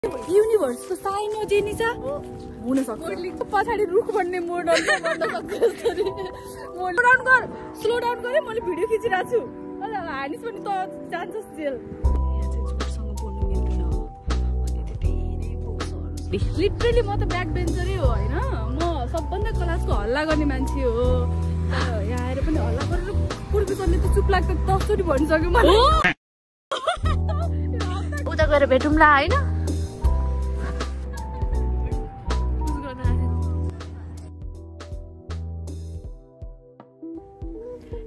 universe को साइनो jenny छ हुन सक्छ पछाडी रुख बन्ने मोड बन्न सक्छ जसरी म डाउन गर स्लो डाउन गरे मैले भिडियो खिचिरा छु ल हानिस पनि त जान्छस् जेल जोडसँग बोल्नु मिल्दैन अनि धेरै बोक्सहरु लिटरली म त ब्याक बेन्चरै हो हैन म सबभन्दा क्लासको हल्ला गर्ने मान्छे हो यहाँ आएर पनि हल्ला गरेर पुर्को गर्ने त चुप लाग्छ 10 चोटी भनिसक्यो मलाई उता गएर भेटौँला हैन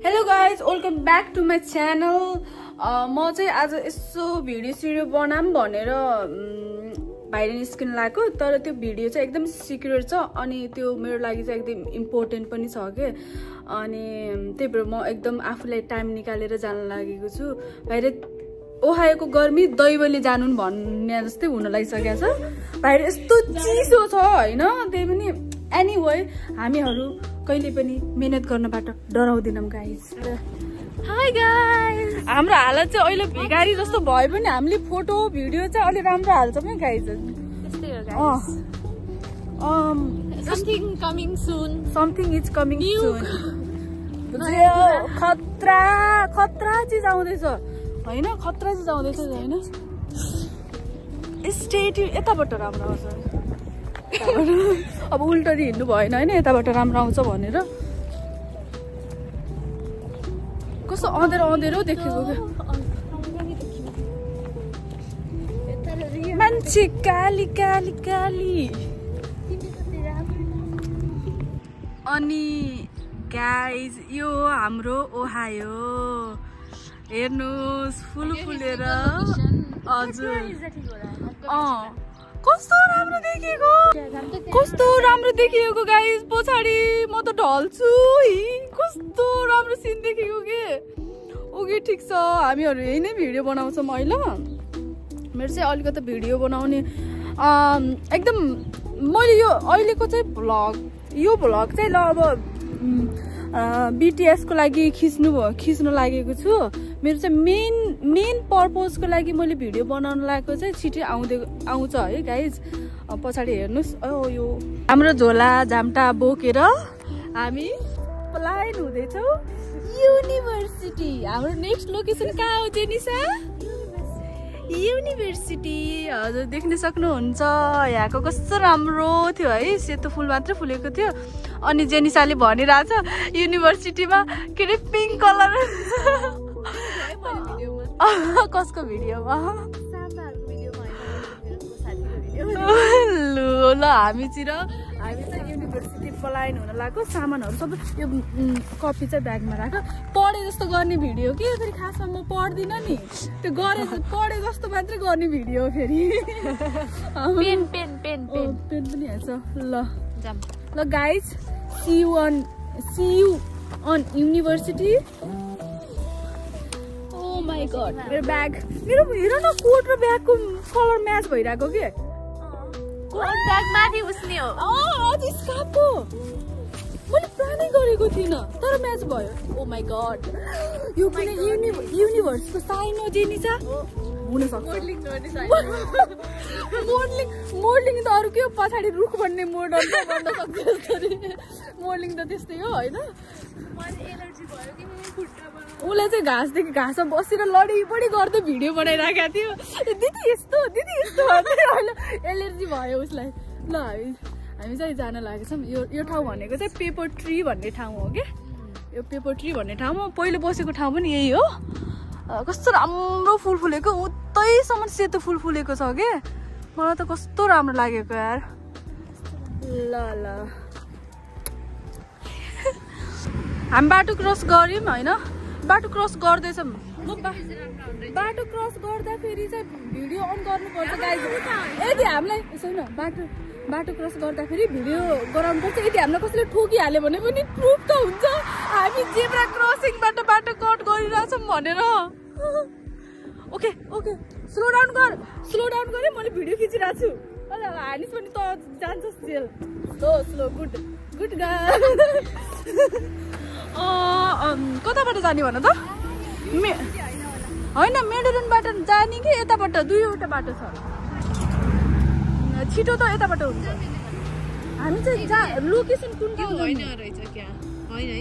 hello guys welcome back to my channel म चाहिँ आज यसो भिडियो बनाम भनेर बाहिर निस्किन लागेको तर त्यो भिडियो चाहिँ एकदम सिक्रेट छ अनि त्यो मेरो लागि चाहिँ एकदम इम्पोर्टेन्ट पनि छ के अनि त्यही भएर म एकदम आफूलाई टाइम निकालेर जान लागेको छु बाहिर ओहायोको गर्मी दैवले जानुन भन्ने जस्तै हुन लागिसकेको छ बाहिर यस्तो चिसो छ हैन त्यही पनि एनीवे हामीहरु कहिले पनि मेहनत गर्नबाट डराउँदैनौं गाइस हाय गाइस हाम्रो हालत चाहिँ अहिले भिखारी जस्तो भए पनि हामीले फोटो भिडियो चाहिँ अलि राम्रो हाल्छ पनि गाइस त्यस्तै हो गाइस समथिङ इज कमिङ सून खतरा चीज आउँदैछ हैन खतरा चीज आउँदैछ हैन स्टेट यताबाट राम्रो आउँछ अब उल्टरी हिँड्नु भएन हैन यताबाट राम्रो आउँछ भनेर कस्तो अँधेरो देखेको मान्छे काली काली काली अनि गाइज यो हाम्रो ओहायो हेर्नुस् फुल फुलेर हजुर कस्तो राम्रो देखिएको गाइस पछाडी म त ढल्छु कस्तो राम्रो सिन देखेको के ओके ठीक छ हामीहरु यही नै भिडियो बनाउँछौं अहिले मेरो चाहिँ अलिकति भिडियो बनाउने एकदम मैले यो अहिलेको चाहिँ यो भ्लग चाहिँ ल अब बीटीएस को लागि खिच्न लागेको छु मेरो चाहिँ मेन पर्पजको लागि मैले भिडियो बनाउन लागेको चाहिँ छिटै आउँछ है गाइज पछाडी हेर्नुस् यो हाम्रो झोला झाम्टा बोकेर हामी पलायन हुँदैछौँ युनिभर्सिटी हाम्रो नेक्स्ट लोकेसन कहाँ हो जेनिसा युनिभर्सिटी हजुर देख्न सक्नुहुन्छ यहाँको कस्तो राम्रो थियो है सेतो फुल मात्रै फुलेको थियो अनि जेनिसाले भनिरहेछ युनिभर्सिटीमा के अरे पिङ्क कलर कसको भिडियोमा ल हामी चाहिँ युनिभर्सिटी पलायन हुन लाग्यो सामानहरू सबै यो कपी चाहिँ ब्यागमा राख पढे जस्तो गर्ने भिडियो के फेरि खासमा म पढ्दिनँ नि त्यो पढे जस्तो मात्रै गर्ने भिडियो फेरि पेन पनि हाल्छ ल guys see you on university oh my god मेरो ब्याग मेरो हेर न कोट र ब्यागको कलर म्याच भइराको के कोट ब्याग माथि उस्ने हो अझै स्कार्फको मैले प्लानै गरेको थिइन तर म्याच भयो ओ माय गॉड यो किन युनिभर्सको साइनो जेनी छ हुन सक्छ मोडलिङ त अरु के पछाडी रुख बन्ने मोड बन्न सक्छ जसरी मोडलिङ त त्यस्तै हो हैन मलाई एलर्जी भयो कि खुट्टामा उले चाहिँ घाँसमा बसेर लडी गर्दै भिडियो बनाइराखेको थियो दिदी यस्तो भन्दै एलर्जी भयो उसलाई ल हामी चाहिँ जान लागेछौँ यो ठाउँ भनेको चाहिँ पेपर ट्री भन्ने ठाउँ हो के यो पेपर ट्री भन्ने ठाउँमा पहिले बसेको ठाउँ पनि यही हो कस्तो राम्रो फुल फुलेको उतैसम्म सेतो फुल फुलेको छ के मलाई त कस्तो राम्रो लागेको यार ल हामी बाटो क्रस गर्यौँ हैन बाटो क्रस गर्दैछौँ बाटो क्रस गर्दाखेरि चाहिँ भिडियो अन गर्नुपर्छ गाइज यदि हामीलाई सुन बाटो क्रस गर्दाखेरि भिडियो गराउनुपर्छ यदि हामीलाई कसैले ठोकिहाल्यो भने पनि प्रुफ त हुन्छ हामी जेब्रा क्रसिङबाट बाटो कट गरिरहेछौँ भनेर ओके स्लो डाउन गरे मैले भिडियो खिचिरहेको छु हानिस पनि त जान्छस् जेल स्लो गुड गाइस कताबाट जाने भन त होइन मेडरुनबाट जाने कि यताबाट दुईवटा बाटो छ छिटो त यताबाट हुन्छ हामी चाहिँ जहाँ लोकेसन कुन होइन रहेछ क्या होइन है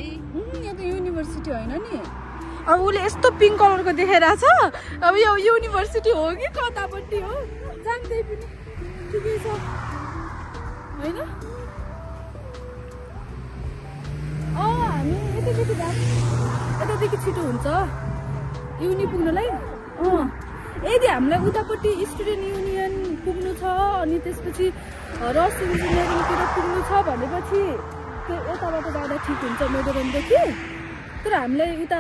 यहाँ त युनिभर्सिटी होइन नि अब उसले यस्तो पिङ्क कलरको देखाइरहेको छ अब यो युनिभर्सिटी हो कि कतापट्टि हो जान्दै पनि ठिकै छ होइन हामी यतादेखि छिटो हुन्छ युनि पुग्नलाई यदि हामीलाई उतापट्टि स्टुडेन्ट युनियन पुग्नु छ अनि त्यसपछि रस इन्जिनियरिङतिर पुग्नु छ भनेपछि त्यो यताबाट जाँदा ठिक हुन्छ मेडोरनदेखि तर हामीलाई उता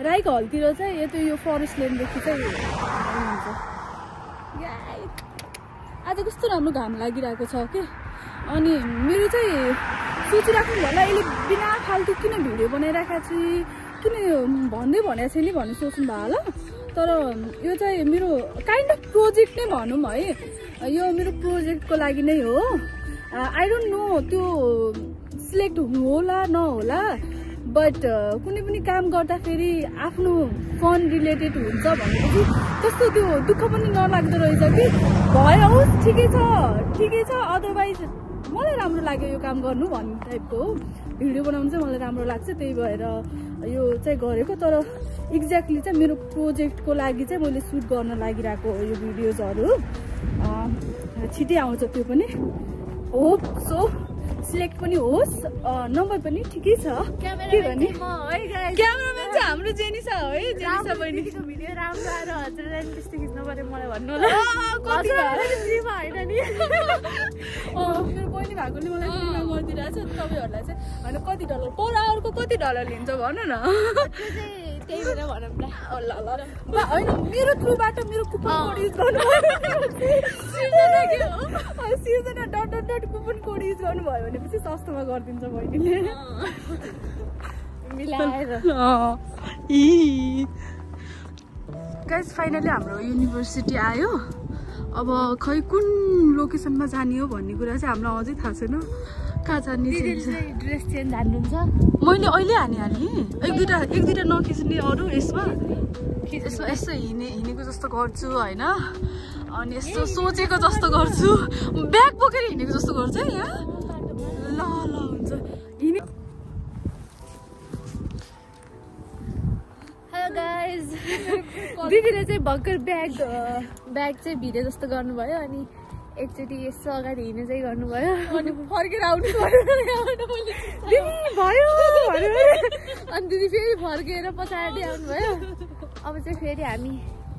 राईको हलतिर चाहिँ यो फरेस्ट ल्यान्डदेखि चाहिँ हुन्छ आज कस्तो राम्रो घाम लागिरहेको छ कि अनि मेरो चाहिँ सोचिराख्नु होला यसले बिना फाल्तु किन भिडियो बनाइरहेको छु किन भन्दै भनेको छैन भन्ने सोच्नु भयो होला तर यो चाहिँ मेरो काइन्ड अफ प्रोजेक्ट नै भनौँ है यो मेरो प्रोजेक्टको लागि नै हो आई डोन्ट नो त्यो सिलेक्ट होला नहोला बट कुनै पनि काम गर्दाखेरि आफ्नो फन रिलेटेड हुन्छ भनेपछि कस्तो त्यो दुःख पनि नलाग्दो रहेछ कि भयो होस् ठिकै छ अदरवाइज मलाई राम्रो लाग्यो यो काम गर्नु भन्ने टाइपको हो भिडियो बनाउनु चाहिँ मलाई राम्रो लाग्छ त्यही भएर यो चाहिँ गरेको तर एक्ज्याक्टली चाहिँ मेरो प्रोजेक्टको लागि चाहिँ मैले सुट गर्न लागिरहेको हो यो भिडियोजहरू छिटै आउँछ त्यो पनि होप सो सिलेक्ट पनि होस् नम्बर पनि ठिकै छ के भने क्यामेराम्यान चाहिँ हाम्रो जेनिसा हो है जेनिसा बहिनीको भिडियो राम्रो आएर हजुरलाई त्यस्तो खिच्नु पर्यो मलाई भन्नु होला होइन नि मेरो बहिनी भएकोले मलाई फिल्म गरिदिइरहेको छ तपाईँहरूलाई चाहिँ होइन कति डलर पर आवरको कति डलर लिन्छ भनौँ न त्यही भएर भनौँ ल होइन मेरो थ्रुबाट मेरो कुपन कोड युज गर्नु सिर्जना डट कुपन कोड युज गर्नुभयो भनेपछि सस्तोमा गरिदिन्छ बहिनीले मिलाएर गाइस फाइनली हाम्रो युनिभर्सिटी आयो अब खै कुन लोकेसनमा जाने हो भन्ने कुरा चाहिँ हामीलाई अझै थाहा छैन कहाँ जाने ड्रेस चेन्ज हान्नुहुन्छ मैले अहिले हानिहालेँ एक दुईवटा नखिच्ने अरू यसमा यसो हिँडेको जस्तो गर्छु होइन अनि यस्तो सोचेको जस्तो गर्छु ब्याग बोकेर हिँडेको जस्तो गर्छु है यहाँ ल हुन्छ हेलो गाइज दिदीले चाहिँ भर्खर ब्याग चाहिँ भिडे जस्तो गर्नुभयो अनि एकचोटि यसो अगाडि हिँड्नु चाहिँ गर्नुभयो अनि फर्केर आउनु भयो अनि दिदी फेरि फर्केर पछाडि आउनुभयो अब चाहिँ फेरि हामी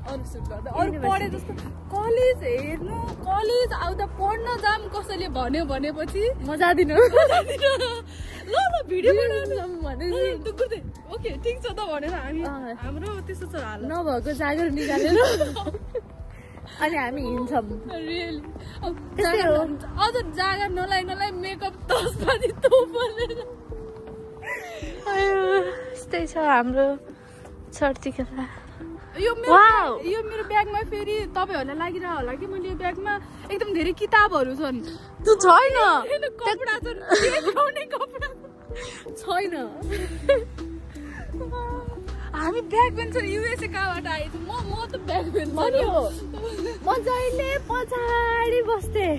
अरू सुट गर्दा अरू पढे जस्तो कलेज हेर्नु कलेज आउँदा पढ्न जाम कसैले भन्यो भनेपछि म जाँदिनँ ल भिडियो बनाउनु भने ओके ठिक छ त भनेर हामी हाम्रो त्यस्तो छ हाल नभएको जागर निकालेर अनि हामी हिँड्छौँ रियली अझ जागा नलाइ मेकअप तस्पाती तोपेर यस्तै छ हाम्रो छर्तिखेला यो मेरो ब्यागमा फेरि तपाईँहरूलाई लागिरह होला कि मैले यो ब्यागमा एकदम धेरै किताबहरू छन् त्यो छैन कपडा छन् कपडा छैन हामी ब्याग बेन्चर युएसए कहाँबाट आएछु म त ब्याग बेन्चर हो म जहिले पछाडि बस्थे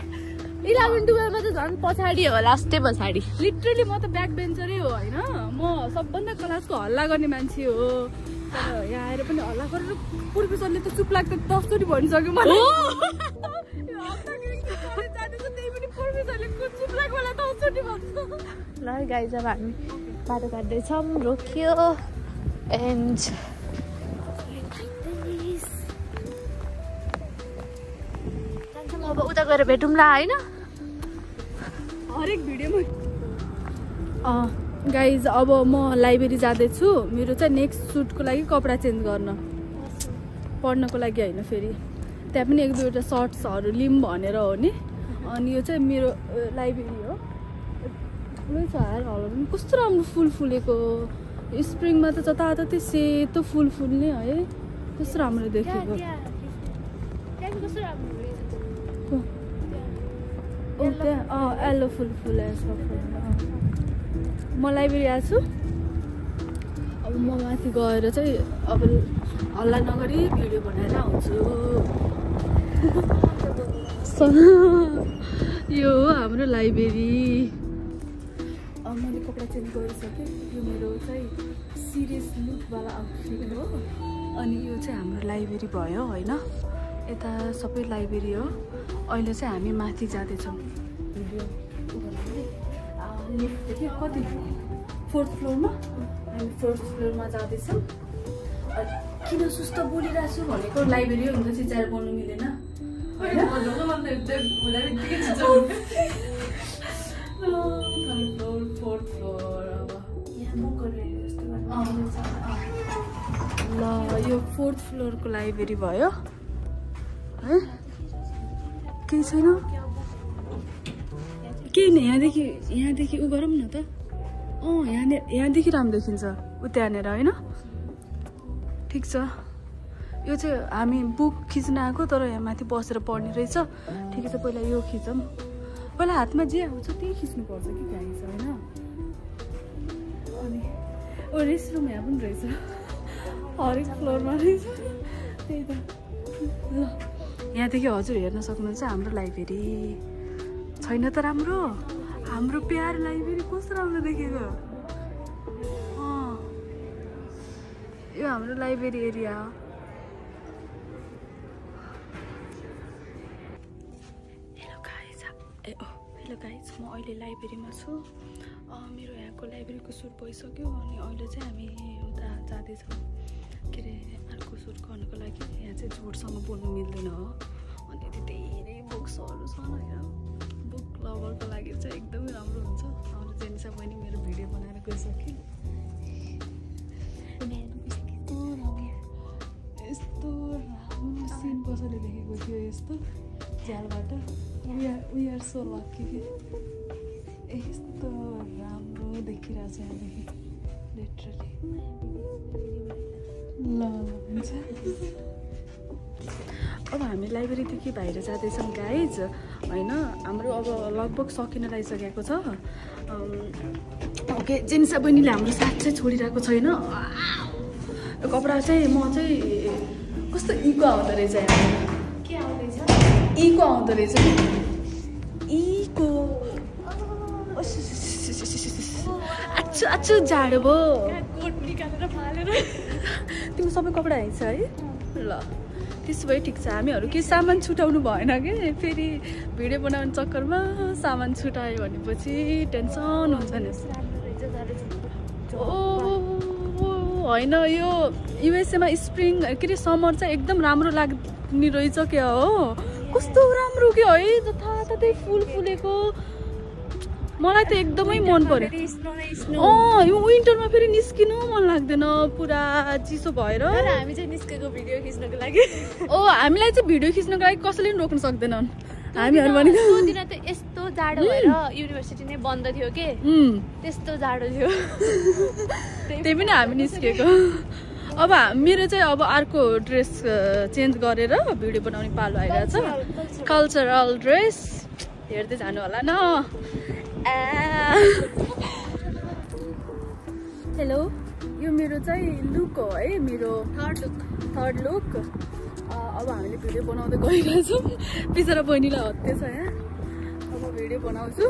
11-12मा त झन् पछाडि हो लास्टै पछाडि लिटरली म त ब्याक बेन्चरै हो होइन म सबभन्दा क्लासको हल्ला गर्ने मान्छे हो तर यहाँ आएर पनि हल्ला गरेर प्रोफेसरले त चुप लाग्दा 10 चोटि भनिसक्यो मलाई ल गाइज अब हामी बाटो काट्दैछौँ रोकियो एन्ड अब उता गएर भेटौँला होइन हरेक भिडियोमा गाइज अब म लाइब्रेरी जाँदैछु मेरो चाहिँ नेक्स्ट सुटको लागि कपडा चेन्ज गर्न पढ्नको लागि होइन फेरि त्यहाँ पनि 1-2वटा सर्ट्सहरू लिउँ भनेर हो नि अनि यो चाहिँ मेरो लाइब्रेरी हो ठुलै छ यार हलमा पनि कस्तो राम्रो फुल फुलेको स्प्रिङमा त जताततै सेतो फुल फुल्ने है कस्तो राम्रो देखेको त्यहाँ येल्लो फुल फुलेछ म लाइब्रेरी आएको छु अब म माथि गएर चाहिँ अब हल्ला नगरी भिडियो बनाएर आउँछु यो हो हाम्रो लाइब्रेरी मैले कपडा चेन्ज गरिसकेँ यो मेरो चाहिँ सिरियस लुकवाला आउटफिट हो अनि यो चाहिँ हाम्रो लाइब्रेरी भयो होइन यता सबै लाइब्रेरी हो अहिले चाहिँ हामी माथि जाँदैछौँ लिफ्टदेखि कति 4th फ्लोरमा हामी 4th फ्लोरमा जाँदैछौँ किन सुस्त बोलिरहेको छु भनेको लाइब्रेरी हो भने चाहिँ चिचाएर बोल्नु मिलेन फोर्थ फ्लोर ल यो 4th फ्लोरको लाइब्रेरी भयो है केही छैन केही न यहाँदेखि उ गरौँ न त यहाँदेखि राम्रो देखिन्छ उ त्यहाँनिर होइन ठिक छ यो चाहिँ हामी बुक खिच्न आएको तर यहाँ माथि बसेर पढ्ने रहेछ ठिकै छ पहिला यो खिचौँ पहिला हातमा जे आउँछ त्यही खिच्नुपर्छ कि गाइस होइन अनि रेस्टरुम यहाँ पनि रहेछ हरेक फ्लोरमा रहेछ त्यही त ल यहाँदेखि हजुर हेर्न सक्नुहुन्छ हाम्रो लाइब्रेरी छैन त राम्रो हाम्रो प्यार लाइब्रेरी कस्तो राम्रो देखेको यो हाम्रो लाइब्रेरी एरिया हो हेलो गाइज म अहिले लाइब्रेरीमा छु मेरो यहाँको लाइब्रेरीको सुट भइसक्यो अनि अहिले चाहिँ हामी उता जाँदैछौँ के अरे अर्को सुट गर्नुको लागि यहाँ चाहिँ जोडसँग बोल्नु मिल्दैन हो अनि यति धेरै बुक्सहरू छ यहाँ बुक लभरको लागि चाहिँ एकदमै राम्रो हुन्छ हाम्रो जेनिसा बहिनी मेरो भिडियो बनाएर गइसक्यो यस्तो राम्रो सिन कसैले देखेको थियो यस्तो झ्यालबाट we are so lucky यस्तो राम्रो देखिरहेको छ यहाँदेखि लिटरली ल हुन्छ अब हामी लाइब्रेरीदेखि बाहिर जाँदैछौँ गाइज होइन हाम्रो अब लगभग सकिन लागिसकेको छ ओके जेनिसा बहिनीले हाम्रो साथ चाहिँ छोडिरहेको छैन कपडा चाहिँ म चाहिँ कस्तो इको आउँदो रहेछ के आउँदैछ इको आउँदो रहेछ इको आच्छु जाडो भयो कोट निकालेर फालेर तिम्रो सबै कपडा आइन्छ है ल त्यसो भए ठिक छ हामीहरू के सामान छुटाउनु भएन कि फेरि भिडियो बनाउने चक्करमा सामान छुटायो भनेपछि टेन्सन हुन्छ नि ओ होइन यो युएसएमा स्प्रिङ के अरे समर चाहिँ एकदम राम्रो लाग्ने रहेछ क्या हो कस्तो राम्रो के है जताततै फुल फुलेको मलाई त एकदमै मन पर्यो यो विन्टरमा फेरि निस्किनु मन लाग्दैन पुरा चिसो भएर हामी चाहिँ निस्केको भिडियो खिच्नको लागि हामीलाई चाहिँ भिडियो खिच्नको लागि कसैले पनि रोक्न सक्दैनन् हामीहरू भनेको त्यो दिन त यस्तो जाडो भएर युनिभर्सिटी नै बन्द थियो के त्यस्तो जाडो थियो त्यही पनि हामी निस्केको अब मेरो चाहिँ अब अर्को ड्रेस चेन्ज गरेर भिडियो बनाउने पालो आइरहेछ कल्चरल ड्रेस हेर्दै जानु होला न हेलो यो मेरो चाहिँ लुक हो है मेरो थर्ड लुक अब हामीले भिडियो बनाउँदै गइरहेछौँ बिचरा बहिनीलाई हत्ते छ यहाँ अब भिडियो बनाउँछु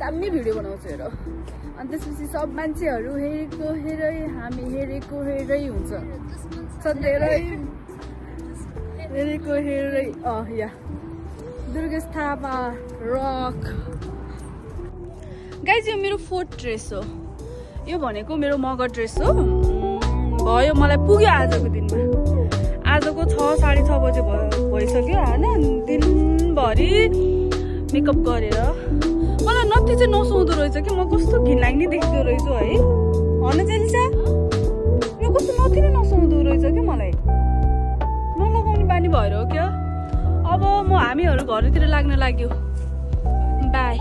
दामी भिडियो बनाउँछु हेर अनि त्यसपछि सब मान्छेहरू हेरेको हेरै हामी हेरेको हेरै हुन्छ सधैँ हेरेको हेरै या दुर्गेश थापा रक गाइज यो मेरो 4th ड्रेस हो यो भनेको मेरो मगर ड्रेस हो भयो मलाई पुग्यो आजको दिनमा आजको 6 साढे 6 बजे भइसक्यो होइन दिनभरि मेकअप गरेर मलाई नत्ती चाहिँ नसुहाउँदो रहेछ कि म कस्तो घिनलाग्ने देख्दो रहेछु है होइन जेलिसा यो कस्तो नत्ती नै नसुहाउँदो रहेछ कि मलाई नलगाउने बानी भएर हो क्या अब हामीहरू घरतिर लाग्न लाग्यो बाई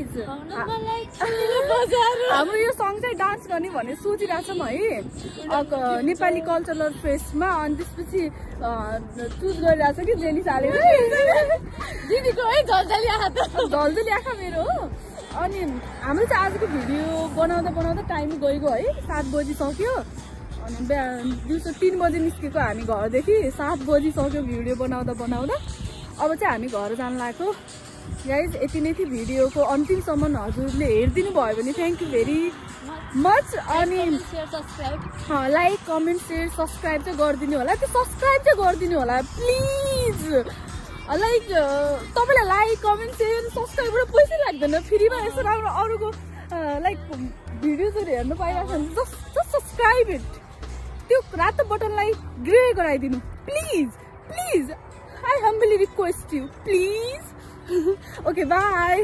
गाइज हाम्रो यो सङ चाहिँ डान्स गर्ने भन्ने सोचिरहेको छौँ है नेपाली कल्चरल फेस्टमा अनि त्यसपछि चुज गरिरहेको छ कि जेनिस हालेर दिदीको है झल्झली आँखा मेरो हो अनि हाम्रो चाहिँ आजको भिडियो बनाउँदा टाइम गइगयो है 7 बजी सक्यो अनि दिउँसो 3 बजी निस्केको हामी घरदेखि 7 बजी सक्यो भिडियो बनाउँदा अब चाहिँ हामी घर जान लागेको गाइज यति नै थियो भिडियोको अन्तिमसम्म हजुरले हेरिदिनु भयो भने थ्याङ्क यू भेरी मच अनि लाइक कमेन्ट सेयर सब्सक्राइब चाहिँ गरिदिनु होला त्यो सब्सक्राइब चाहिँ गरिदिनु होला प्लिज लाइक तपाईँलाई लाइक कमेन्ट सेयर सब्सक्राइबबाट पैसा लाग्दैन फ्रीमा यसो राम्रो अरूको लाइक भिडियोजहरू हेर्नु पाइरहेको छ भने जस्ट सब्सक्राइब इट त्यो रातो बटनलाई ग्रे गराइदिनु please I humbly request you please okay by